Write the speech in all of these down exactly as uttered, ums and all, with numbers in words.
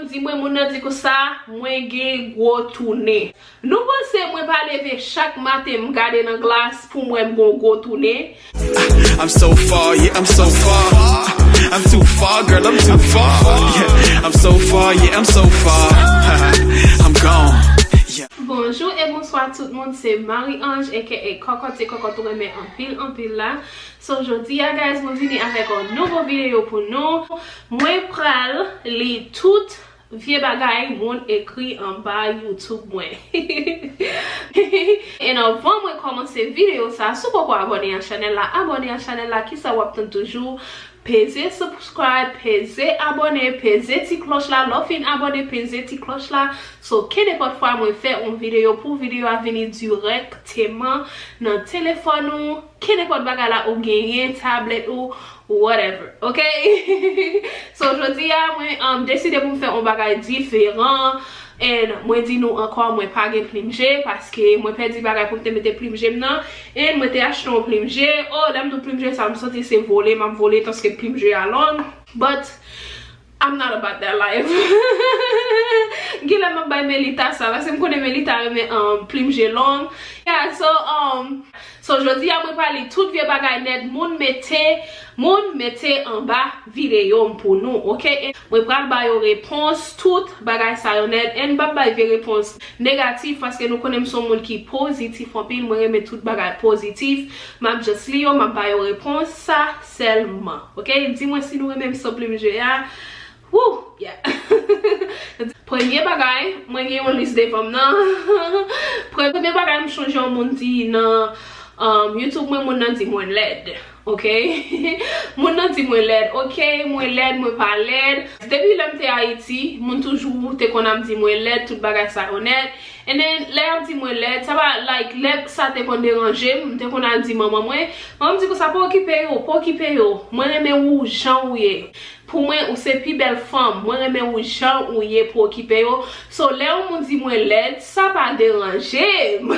Di mwen, moun nan di konsa, mwen gen gwo tounen. Nou panse mwen pa leve chak maten m gade nan glas pou m wè m gon gwo tounen? I'm so far, yeah, I'm so far. I'm too far, girl, I'm too far. Yeah, I'm so far, yeah, I'm so far. I'm gone. Yeah. Bonjou e bonswa tout moun, se Marie Ange aka Kòkòt, se kòkòt ou renmen anpil anpil la. So jodi a guys, mwen vini avèk yon nouvo videyo pou nou. Mwen pral li tout vye bagay moun ekri anba YouTube mwen. And avan mwen kòmanse videyo sa, si w poko abòne a chanèl la, abòne a chanèl la. Kisa w ap tann toujou? Peze subscribe, peze abòne, peze ti klòch la. Lè w fin abòne, peze ti klòch la. So kenenpòt fwa mwen fè yon videyo, pou videyo a vini dirèkteman nan telefòn ou, kenenpòt bagay la ou genyen, tablèt ou, whatever, ok? So jodi a mwen um, deside pou m fè yon bagay diferan. And mwen di nou ankò, mwen pa gen plim je, paske mwen pèdi bagay pou m te mete plim je m nan. And mwen te achte yon plim je. Oh, lè m di w plim je sa, m santi se vole m ap vole, paske plim je a long. But I'm not about that life. Genlè m ap bay Melita sa, paske m konnen Melita renmen um, plim je long. Yeah, so um, so jodi a mwen pral li tout vye bagay nèt moun mete, moun mete anba videyo m pou nou, ok? Mwen pral ba yo repons tout bagay sa yo nèt, and m p ap bay vye repons negatif, paske nou konnen m se yon moun ki pozitif anpil, mwen renmen tout bagay pozitif. M ap just li yo, m ap ba yo repons sa sèlman, ok? Di mwen si nou renmen m san plim je a. Woo, yeah. Premye bagay, mwen gen yon lis devan m nan. Premye bagay m chonje yon moun di nan um, YouTube mwen, moun nan di mwen lèd. Ok? Moun nan di mwen lèd. Ok, mwen lèd, mwen pa lèd. Depi lè m te Ayiti, moun toujou te konn ap di mwen lèd, tout bagay sa yo nèt. And then, lè y ap di mwen lèd, sa pa, like, lèd sa te konn deranje m, m te konn al di manman mwen. Manman m di konsa, pa okipe yo, pa okipe yo. Mwen renmen ou jan ou ye. Pou mwen, ou se pi bèl fanm. Mwen renmen ou jan ou ye, pa okipe yo. So, lè yon moun di mwen lèd, sa pa deranje m.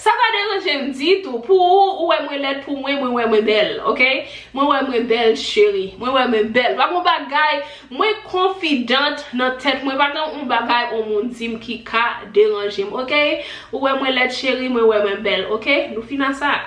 Sa pa deranje m ditou. Pou ou, ou wè mwen lèd, pou mwen, mwen wè mwen bèl, ok? Mwen wè mwen bèl, cheri. Mwen wè mwen bèl. Pa gon bagay, mwen konfidant nan tèt mwen. Pa gen yon bagay yon moun di m ki ka deranje m, ok? Ou wè mwen lèd, cheri, mwen wè mwen bèl, ok? Nou fin a sa.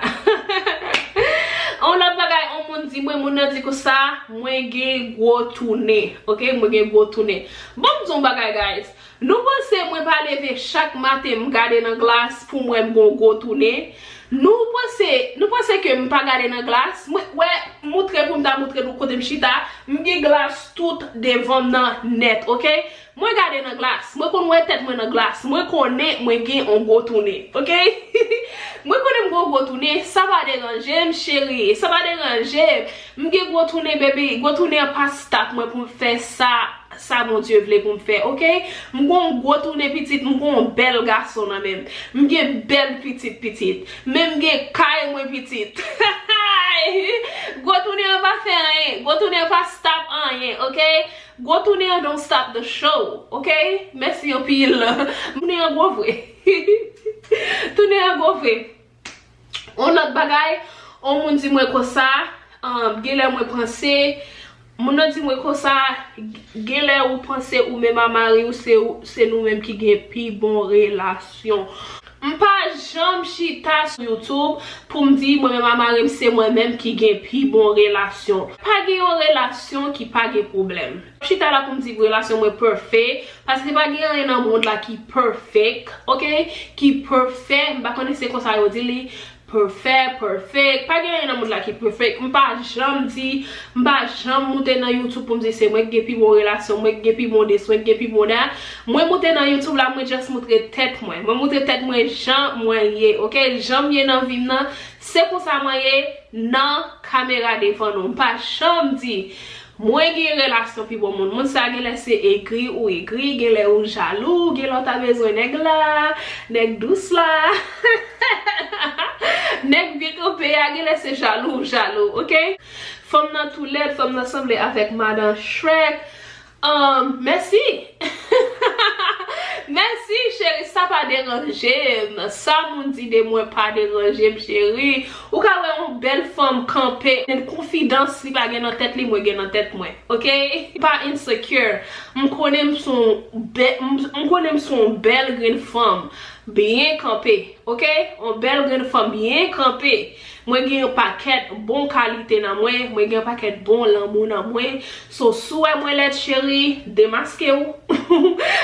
Yon lòt bagay, yon moun di mwen, moun nan di konsa, mwen gen gwo tounen, ok? Mwen gen gwo tounen. Bon, m di yon bagay, guys. Nou panse mwen pa leve chak maten m gade nan glas pou m wè m gon gwo tounen? Nou panse, nou panse ke m pa gade nan glas? Mwen, wè, moutre pou m ta moutre nou kote m chita, m gen glas tout devan m nan nèt, ok? Mwen gade nan glas, mwen konn wè tèt mwen nan glas, mwen konnen mwen gen yon gwo tounen, ok? Mwen konnen m gen yon gwo tounen, sa pa deranje m, cheri, sa pa deranje m. M gen gwo tounen, baby, gwo tounen an pa stop mwen pou m fè sa, sa Bondye vle pou m fè, ok? M gen yon gwo tounen, pitit, m gen yon bèl gason nan men m. M gen bèl pitit, pitit. Men m gen kay mwen, pitit. Gwo tounen an pa fè anyen, gwo tounen an pa stop anyen, ok? Gwo tounen an don't stop the show, ok? Mèsi anpil. Tounen an gwo vre. Tounen an gwo vre. Yon lòt bagay, yon moun di mwen konsa, um, genlè mwen panse, moun nan di mwen konsa, genlè ou panse ou menm a mari w, se ou, se nou menm ki gen pi bon relasyon. M pa janm chita sou YouTube pou m di mwen menm a mari m se mwen menm ki gen pi bon relasyon. Pa gen yon relasyon ki pa gen pwoblèm. M chita la pou m di relasyon mwen pèfè, paske pa gen anyen nan mond la ki perfect, ok? Ki pèfè, m pa konnen se konsa yo di li, pèfè, perfect. Pa gen anyen nan mond la ki perfect. M pa janm di, m pa janm moute nan YouTube pou m di se mwen ki gen pi bon relasyon, mwen ki gen pi bon this, mwen ki gen pi bon that. Mwen moute nan YouTube la, mwen just moutre tèt mwen. Mwen moutre tèt mwen jan mwen ye, ok? Jan m ye nan vi m nan, se konsa mwen ye nan kamera devan nou. M pa janm di mwen gen relasyon pi bon moun. Moun sa genlè se egri ou egri, genlè ou jalou, genlè ou ta bezwen nèg la, nèg dous la. Nèg byen kanpe a, genlè se jalou ou jalou, ok? Fanm nan tou lèd, fanm nan sanble avèk madan Shrek. Um, mèsi. Mèsi, cheri, sa pa deranje m. Sa moun di de mwen pa deranje m, cheri. Ou ka wè yon bèl fanm kanpe, konfidans li pa gen nan tèt li, mwen gen nan tèt mwen. Oke? Pa insecure. M konnen m se yon bè-, m, m konnen m se yon bèl grenn fanm. Byen kanpe. Oke? Yon bèl grenn fanm byen kanpe. Mwen gen yon pakèt bon kalite nan mwen. Mwen gen yon pakèt bon lanmou nan mwen. So, si w wè mwen lèd, cheri, demaske w.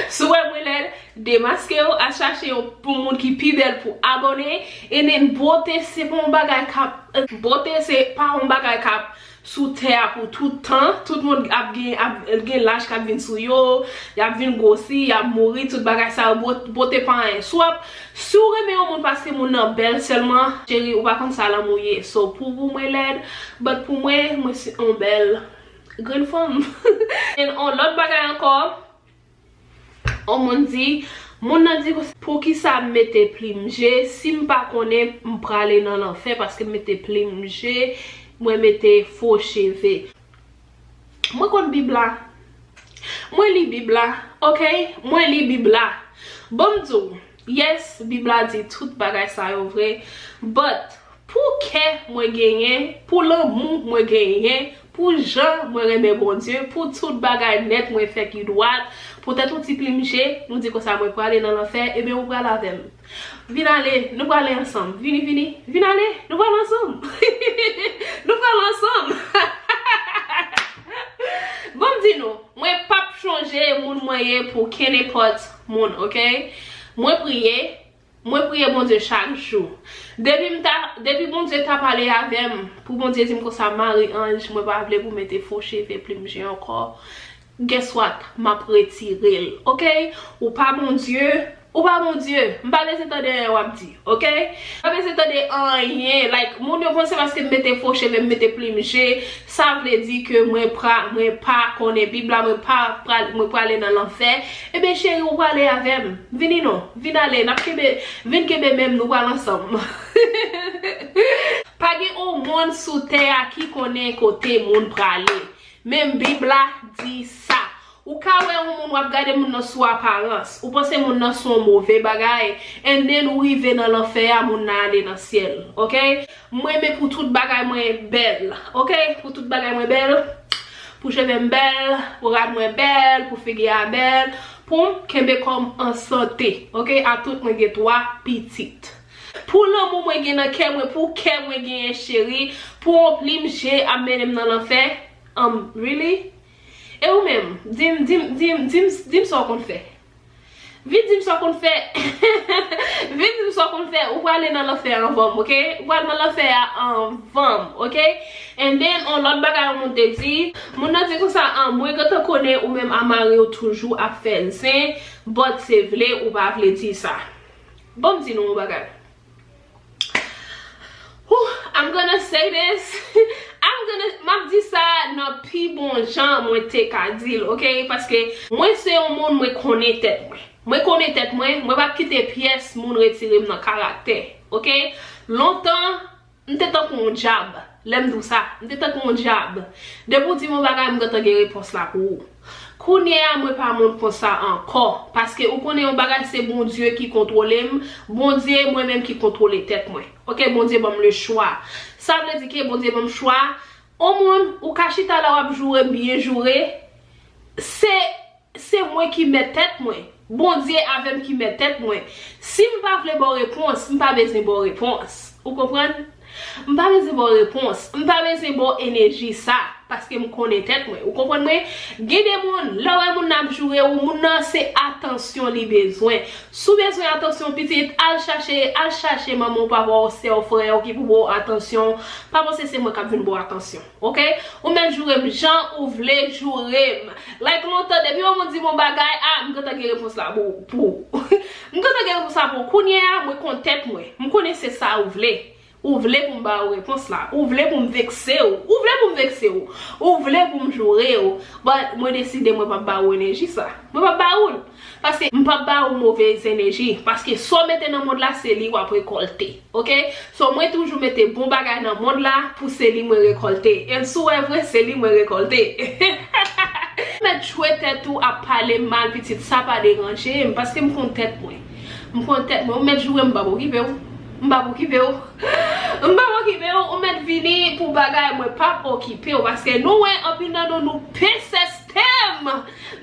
Si w wè mwen lèd, demaske w. Al chache yon pou moun ki pi bèl pou abòne. And then, bote se pa yon bagay k ap, bote se pa yon bagay k ap sou tè a pou tout tan. Tout moun ap gen, ap gen laj k ap vin sou yo, y ap vin gwosi, y ap mouri, tout bagay sa yo, bot-, bote pa anyen. Si w ap, si w renmen yon moun paske moun nan bèl sèlman, cheri, ou pa konn sa lanmou ye. So, pou ou mwen lèd, but pou mwen, mwen se yon bèl grenn fanm. And on lòt bagay ankò, on moun di, moun nan di, poukisa m mete plim je, si m pa konnen m prale nan lanfè paske m mete plim je, mwen mete fo cheve. Mwen konn Bib la. Mwen li Bib la, oke? Mwen li Bib la. Bon, m di w, yes, Bib la di tout bagay sa yo vre, but pou kè mwen genyen, pou lanmou mwen genyen, pou jan mwen renmen Bondye, pou tout bagay nèt mwen fè ki dwat, poutèt yon ti plim je, nou di konsa mwen prale nan lanfè, ebyen ou prale avè m. Vin ale, nou prale ansanm. Vini, vini, vin ale, nou prale ansanm. Nou prale ansanm. Bon, m di nou, mwen p ap chanje moun mwen ye pou kenenpòt moun, oke? Mwen priye, Mwen priye Bondye chak jou. Depi m ta, depi Bondye ta pale avè m, pou Bondye di m konsa, Mari Anj, mwen pa vle pou mete fo cheve plim je ankò. Guess what? M ap retire l. Oke? Ou pa Bondye. Ou pa Bondye. M pa bezwen tande anyen w ap di. Oke? M pa bezwen tande anyen. Like, moun yo panse paske m mete fo cheve, m mete plim je, sa vle di ke mwen pra-, mwen pa konnen Bib la, mwen pa pral-, mwen prale nan lanfè. Ebyen, cheri, ou prale avè m. Vini non, vin ale, n ap kenbe, vin kenbe men m, nou pral ansanm. Pa gen yon moun sou tè a ki konnen kote moun prale. Men Bib la di sa. Ou ka wè yon moun, w ap gade moun nan sou aparans. Ou panse moun nan se yon move bagay. And then ou rive nan lanfè a, moun nan ale nan syèl. Oke? Mwen men pou tout bagay mwen bèl. Oke? Pou tout bagay mwen bèl. Pou cheve m bèl, pou rad mwen bèl, pou figi a bèl, pou m kenbe kò m an sante. Oke? A tout mwen gen twa pitit. Pou lanmou mwen gen nan kè mwen, pou kè mwen genyen cheri, pou yon plim je ap mennen m nan lanfè. Um, really? E ou menm? Di m, di m, di m, di m, di m sa w konn fè. Vin di m sa w konn fè. Vin di m sa w konn fè. Ou prale nan lanfè anvan m, oke? Ou prale nan lanfè a anvan m, oke? And then, on lòt bagay yon moun te di, moun nan di konsa, ah, mwen gentan konnen ou menm a mari w toujou ap fè zen, but se vle ou pa vle di sa. Bon, m di nou yon bagay. Whew, I'm gonna say this. I'm gonna, m ap di sa nan pi bon jan mwen te ka di l, oke? Paske mwen se yon moun, mwen konnen tèt mwen. Mwen konnen tèt mwen, mwen p ap kite pyès moun retire m nan karaktè, oke? Lontan, m te tankou yon dyab. Lè m di w sa, m te tankou yon dyab. Depi w di m yon bagay, m gentan gen repons la pou ou. Kounye a, mwen pa moun konsa ankò. Paske ou konnen yon bagay, se Bondye ki kontwole m. Bondye, mwen menm ki kontwole tèt mwen. Oke, Bondye ban m le chwa. Sa vle di ke Bondye ban m chwa. On moun, ou ka chita la, w ap joure m, byen joure. Se Se mwen ki mèt tèt mwen. Bondye avè m ki mèt tèt mwen. Si m pa vle ba w repons, m pa bezwen ba w repons. Ou konprann? M pa bezwen ba w repons. M pa bezwen ba w enèji sa. Paske m konnen tèt mwen. Ou konprann mwen? Gen de moun, lè w wè moun nan ap joure w, moun nan se atansyon li bezwen. Si w bezwen atansyon pitit, al chache, al chache manman w, papa w, sè w, frè w ki pou ba w atansyon. Pa panse se mwen k ap vin ba w atansyon. Oke? Ou mèt joure m jan ou vle joure m. Like lontan, depi yon moun di m yon bagay, ah, m gentan gen repons la pou, pou ou. M gentan gen repons la pou ou. Kounye a, mwen konn tèt mwen. M konnen se sa ou vle. Ou vle pou m ba ou repons la. Ou vle pou m vekse w. Ou vle pou m vekse w. Ou vle pou m joure w. But mwen deside mwen p ap ba ou enèji sa. Mwen p ap ba ou l. Paske m p ap ba ou movèz enèji. Paske sa w mete nan mond la, se li w ap rekòlte. Oke? So, mwen toujou mete bon bagay nan mond la pou se li mwen rekòlte. And si w wè vre, se li mwen rekòlte. Mèt jwe tèt ou ap pale mal pitit, sa pa deranje m, paske m konn tèt mwen. M konn tèt mwen, ou mèt joure m, m p ap okipe w. M p ap okipe w. M p ap okipe w, ou mèt vini pou bagay, mwen p ap okipe w, paske nou wè anpil nan nou, nou pesèstèm.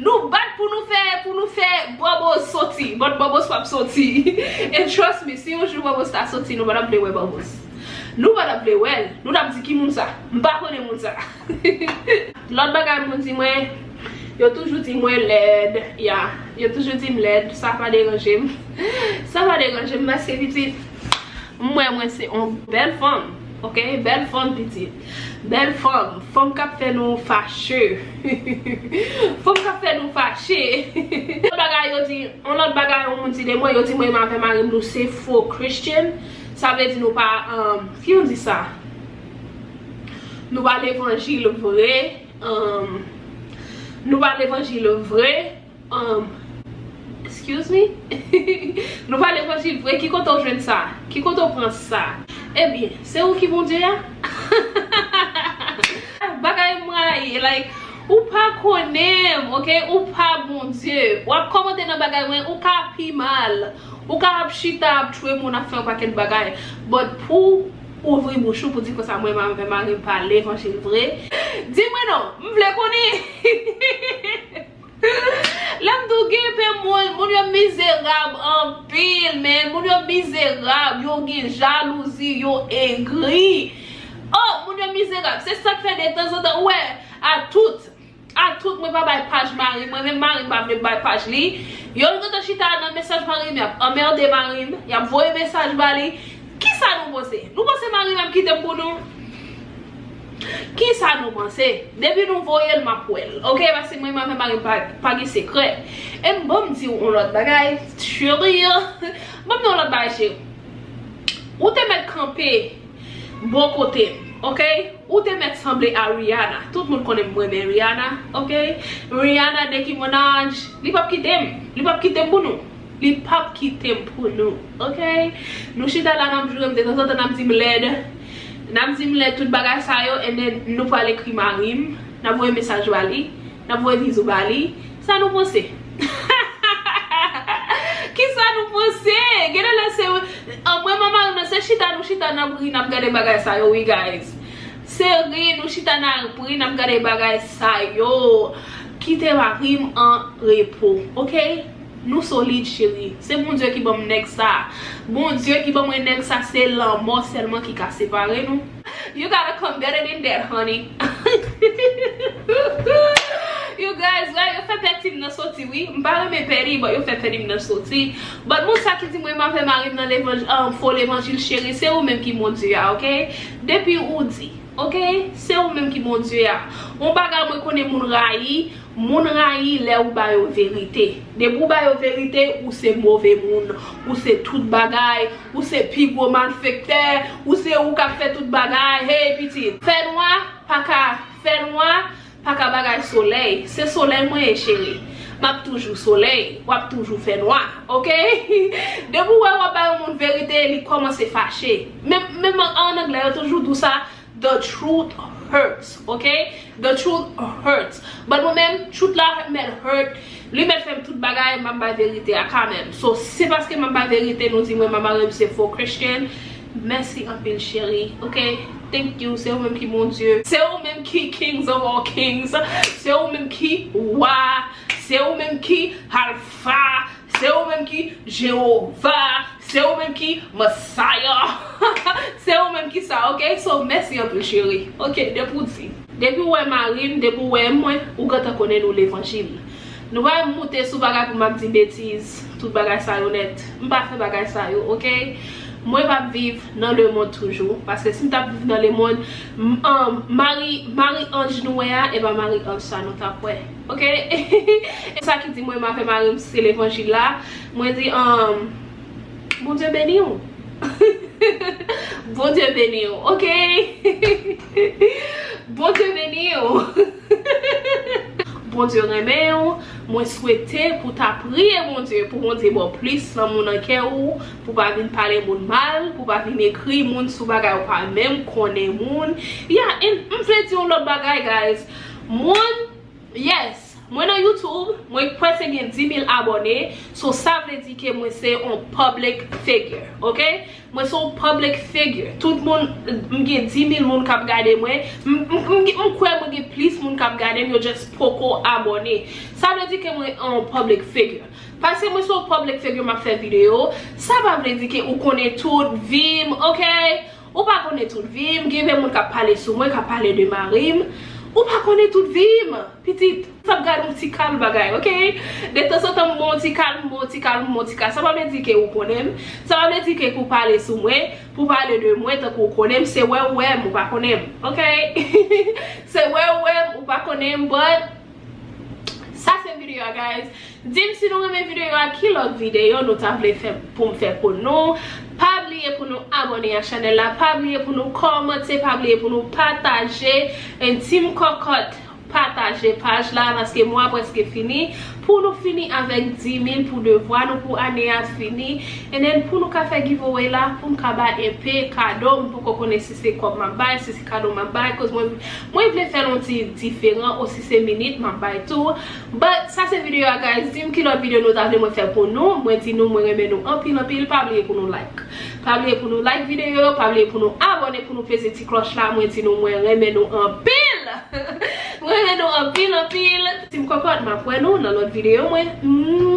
Nou bat pou nou fè, pou nou fè Bòbòz soti. But Bòbòz p ap soti. And trust me, si yon jou Bòbòz ta soti, nou pa t ap vle wè Bòbòz. Nou pa t ap vle wè l. Nou t ap di ki moun sa. M pa konnen moun sa. Lòt bagay moun di mwen, yo toujou di mwen lèd. Ya, yo toujou di m lèd. Sa pa deranje m. Sa pa deranje m paske pitit, m wè mwen se yon bèl fanm. Ok, bèl fanm pitit. Bèl fanm. Fanm k ap fè nou fache. Fanm k ap fè nou fache. Lòt bagay yo di, yon lòt bagay yon moun di de mwen, yo di mwen, mwen avè mari m nou se fo Christian. Sa vle di nou pa, um, ki yon di sa? Nou pa levanjil vre. Um, nou pa levanjil vre. Um, excuse me? Nou pa levanjil vre. Ki kote w jwenn sa? Ki kote w pran sa? Ebyen, se ou ki Bondye a? Bagay m rayi, like, ou pa konnen m, ok? Ou pa Bondye. W ap kòmante nan bagay mwen, ou ka pi mal. Ou ka ap chita, ap tchwe moun, ap fè yon pakèt bagay. But pou ouvri bouch ou, pou di konsa, mwen, mwen avè mari m pa levanjil vre. Di mwen non, m vle konnen. Lè m di w gen pen moun, moun yo mizerab anpil, men moun yo mizerab, yo gen jalouzi, yo egri. Oh, moun yo mizerab. Se sa k fè detanzantan, ou wè, a tout, a tout, mwen pa bay paj mari m, mwen menm mari m pa vle m bay paj li. Yo gentan chita nan mesaj mari m, y ap anmède mari m, y ap voye mesaj ba li. Kisa nou panse? Nou panse mari m ap kite m pou nou? Kisa nou panse? Depi nou voye l, m ap wè l. Ok, paske mwen, mwen avè mari m pa, pa gen sekrè. E m, ban m di w yon lòt bagay, cheri. Ban m di w yon lòt bagay, cheri. Ou te mèt kanpe bò kote m, ok? Ou te mèt sanble a Rihanna. Tout moun konnen m renmen Rihanna, ok? Rihanna, Nicki Minaj, li p ap kite m. Li p ap kite m pou nou. Li p ap kite m pou nou, ok? Nou chita la, n ap joure m, detanzantan n ap di m lèd. N ap di m lèd, tout bagay sa yo, and then nou pral ekri mari m, n ap voye mesaj ba li, n ap voye bizou ba li. Sa nou panse? Kisa nou panse? Genlè se, an, mwen, mwen, mari m nan, se chita nou chita, n ap ri, n ap gade bagay sa yo, wi, guys. Se ri, nou chita, n ap ri, n ap gade bagay sa yo. Kite mari m an repo, ok? Nou solid, cheri. Se Bondye ki ban m nèg sa. Bondye ki ban mwen nèg sa, se lanmò sèlman ki ka separe nou. You gotta come better than that, honey. You guys, wè, yo fè pèdi m nan soti, wi. M pa renmen pèdi, but yo fè pèdi m nan soti. But moun sa ki di mwen m avè mari m nan levanj-, um, fo levanjil, cheri, se ou menm ki Bondye a, ok? Depi ou di, ok? Se ou menm ki Bondye a. Yon bagay mwen konnen moun rayi, moun rayi lè ou ba yo verite. Depi ou ba yo verite, ou se move moun, ou se tout bagay, ou se pi gwo malfektè, ou se ou k ap fè tout bagay. Hey, pitit, fènwa pa ka, fènwa pa ka bagay solèy. Se solèy mwen ye, cheri. M ap toujou solèy, w ap toujou fènwa, ok? Depi w wè w ap ba yon moun verite, li kòmanse fache. Menm, menm an, an anglè, yo toujou di w sa, the truth hurts, ok? The truth hurts. But mwen menm, truth la mèt hurt. Li mèt fè m tout bagay, m ap bay verite a kanmenm. So, se paske m ap bay verite, nou di mwen, mama, mwen se fo Christian. Mèsi anpil, cheri. Ok? Thank you. Se ou menm ki Bondye. Se ou menm ki Kings of all kings. Se ou menm ki Wa. Se ou menm ki Alfa. Se ou menm ki Jewova. Se ou menm ki Messiah. Se ou menm ki sa, ok? So, mèsi anpil, cheri. Ok, depi w di. Depi w wè mari m, depi w wè mwen, ou gentan konnen nou levanjil. Nou pa moute sou bagay pou m ap di betiz, tout bagay sa yo nèt. M pa fè bagay sa yo, ok? Mwen p ap viv nan lemonn toujou, paske si m t ap viv nan lemonn, m, um, Mari, Mari Anj nou wè a, e pa Mari Anj sa nou t ap wè, ok? E sa ki di mwen m avè mari m se levanjil la, mwen di, um, Bondye beni w. Bondye beni w, ok? Bondye beni w. Bondye renmen w. Mwen swete pou w ta priye Bondye, pou Bondye ba w plis lanmou nan kè w, pou w pa vin pale moun mal, pou w pa vin ekri moun sou bagay ou pa menm konnen moun. Ya, e m vle di yon lòt bagay, guys. Moun, yes, Mwen nan YouTube, mwen prèske gen dis mil abòne, so sa vle di ke mwen se yon public figure, ok? Mwen se yon public figure. Tout moun, m gen dis mil moun k ap gade mwen. M, m, m, m kwè mwen gen plis moun k ap gade m, yo just poko abòne. Sa vle di ke mwen yon public figure. Paske mwen se yon public figure, m ap fè videyo. Sa pa vle di ke ou konnen tout vi m, ok? Ou pa konnen tout vi m, gen de moun k ap pale sou mwen, k ap pale de mari m. Ou pa konnen tout vi m, pitit. Sa ap gade yon ti kal bagay, ok? De tanzantan m bon ti kal, m bon ti kal, m bon ti kal. Sa pa vle di ke ou konnen m. Sa pa vle di ke pou pale sou mwen, pou pale de mwen, tankou ou konnen m, se wè w wè m, ou pa konnen m, ok? Se wè w wè m, ou pa konnen m, but sa se videyo a, guys. Di m si nou renmen videyo a, ki lòt videyo nou ta vle fè pou m fè pou nou. Pa bliye pou nou abòne a chanèl la, pa bliye pou nou kòmante, pa bliye pou nou pataje. And Team Kòkòt, pataje paj la, paske mwa prèske fini. Pou nou fini avèk dis mil pou devwa nou pou ane a fini. And then pou nou ka fè giveaway la, pou m ka bay enpe kado, m poko konnen si se kòb m ap bay, si se kado m ap bay, cause mwen, mwen vle fè l yon ti diferan, osi se minit m ap bay tou. But sa se videyo a, guys. Di m ki lòt videyo nou ta vle mwen fè pou nou. Mwen di nou mwen renmen nou anpil, anpil. Pa bliye pou nou like. Pa bliye pou nou like videyo, pa bliye pou nou abòne, pou nou peze ti klòch la. Mwen di nou mwen renmen nou anpil. Mwen renmen nou anpil, anpil. Team Kòkòt, m ap wè nou nan lòt videyo mwen.